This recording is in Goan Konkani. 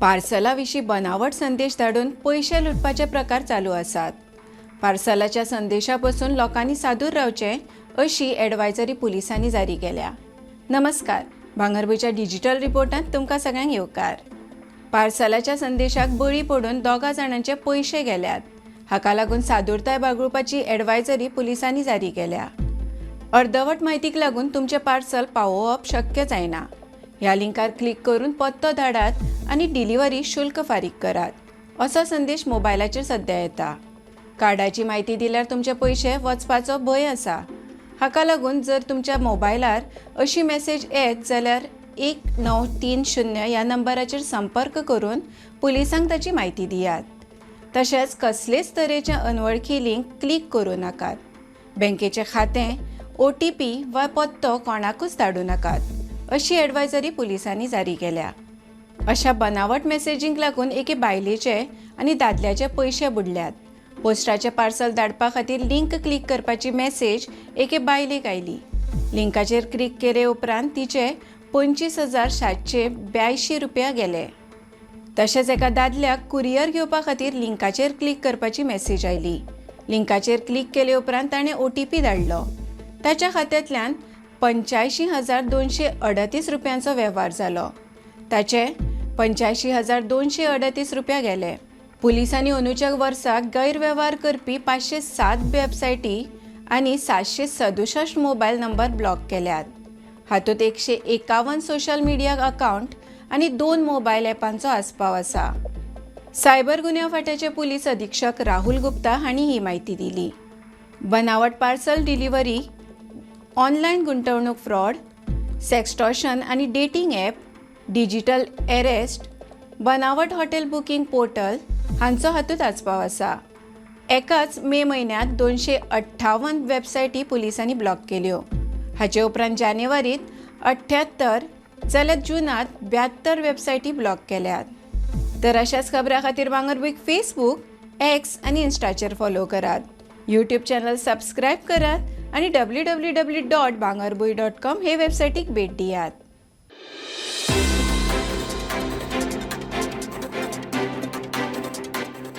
पार्सला विशीं बनावट संदेश धाडून पयशे लुटपाचे प्रकार चालू आसात. पार्सलाच्या संदेशा पसून लोकांनी सादूर रावचें अशी एडवायजरी पुलिसांनी जारी केल्या. नमस्कार, भांगरभूंयच्या डिजिटल रिपोर्टांत तुमकां सगळ्यांक येवकार. पार्सलाच्या संदेशाक बळी पडून दोगा जाणांचे पयशे गेल्यात. हाका लागून सादूरताय बाळगुपाची एडवायजरी पुलिसांनी जारी केल्या. अर्दवट म्हायतीक लागून तुमचें पार्सल पावोवप शक्य जायना. ह्या लिंकार क्लिक करून पत्तो धाडात आनी डिलिव्हरी शुल्क फारीक करात असो संदेश मोबायलाचेर सद्या येता. कार्डाची म्हायती दिल्यार तुमचे पयशे वचपाचो भंय आसा. हाका लागून जर तुमच्या मोबायलार अशी मॅसेज येत जाल्यार 1930 ह्या नंबराचेर संपर्क करून पुलिसांक ताची म्हायती दियात. तशेंच कसलेच तरेचे अनवळखी लिंक क्लिक करूं नाकात. बँकेचें खातें, ओटीपी वा पत्तो कोणाकूच धाडूं नाकात अशी एडवायजरी पुलिसांनी जारी केल्या. अशा बनावट मॅसेजींक लागून एके बायलेचे आनी दादल्याचे पयशे बुडल्यात. पोस्टाचें पार्सल धाडपा खातीर लिंक क्लिक करपाची मॅसेज एके बायलेक आयली. लिंकाचेर क्लिक केले उपरांत तिचे 25,782 रुपया गेले. तशेंच एका दादल्याक कुरियर घेवपा खातीर लिंकाचेर क्लिक करपाची मॅसेज आयली. लिंकाचेर क्लिक केले उपरांत ताणें ओटीपी धाडलो. ताच्या खात्यांतल्यान 85,238 रुपयांचो वेव्हार जालो. ताचे 85,238 रुपया गेले. पुलिसांनी अंदूच्या वर्साक गैरवेव्हार करपी 507 वेबसायटी आनी 767 मोबायल नंबर ब्लॉक केल्यात. हातूंत 151 सोशल मिडिया अकावंट आनी 2 मोबायल ॲपांचो आस्पाव आसा. सायबर गुन्यांव फांट्याचे पुलीस अधीक्षक राहुल गुप्ता हांणी ही म्हायती दिली. बनावट पार्सल डिलिव्हरी, ऑनलायन गुंतवणूक फ्रॉड, सेक्स्टॉशन आनी डेटिंग ॲप, डिजिटल अरेस्ट, बनावट हॉटेल बुकींग पोर्टल हांचो हातूंत आस्पाव आसा. एकाच मे म्हयन्यांत 258 वेबसायटी पुलिसांनी ब्लॉक केल्यो. हाचे उपरांत जानेवारीत 78 जाल्यार जुनांत 72 वेबसायटी ब्लॉक केल्यात. तर अशाच खबरां खातीर भांगरभूंयक फेसबूक, एक्स आनी इन्स्टाचेर फॉलो करात. यूट्यूब चॅनल सबस्क्रायब करात आनी www.bangarbhuy.com हे वेबसायटीक भेट दियात.